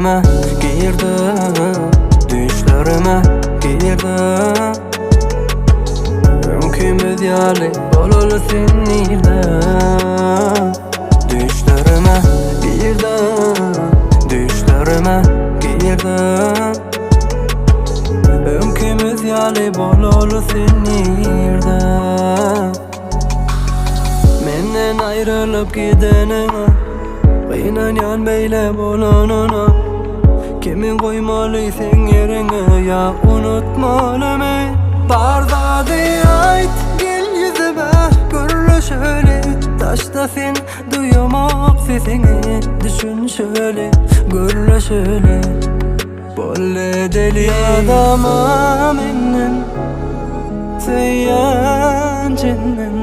Düýşlerime girdi Düýşlerime girdi Öňkimiz ýaly bolaly sen nirde Düýşlerime girdi Düýşlerime girdi Öňkimiz ýaly bolaly sen nirde Menden aýrylyp gideniňe Gynanýan beýle bolanyna Kimi goýmaly seň ýeriňe ýa unutmalymy Bar zady aýt gel ýüzüme gürleşeli Daşda sen duýamok sesiňi düşünşeli gürleşeli Boldy edeli Ýadama menden Söýýän çenden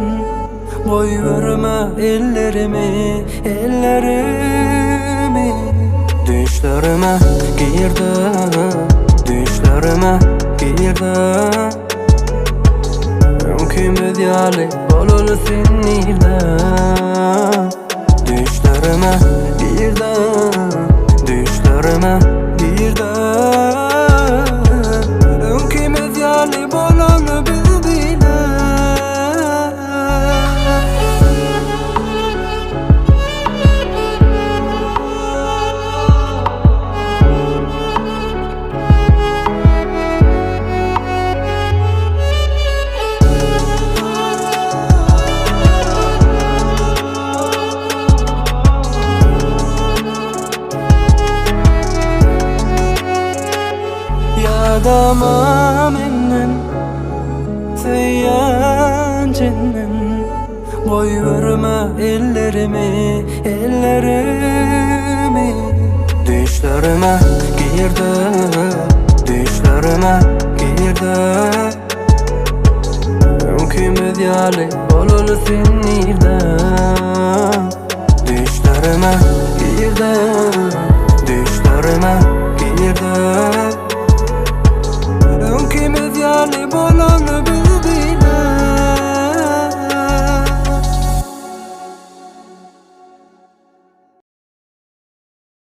Goýberme ellerimi, ellerimi Düýşlerime girdi, düýşlerime girdi Öňkimiz ýaly bolaly sen nirde Düýşlerime girdi, düýşlerime girdi Öňkimiz ýaly bolaly biz bile Ýadama menden Söýýän çenden Goýberme ellerimi, ellerimi Düýşlerime girdi, düýşlerime girdi Öňkimiz ýaly bolaly sen nirde Düýşlerime girdi, düýşlerime girdi.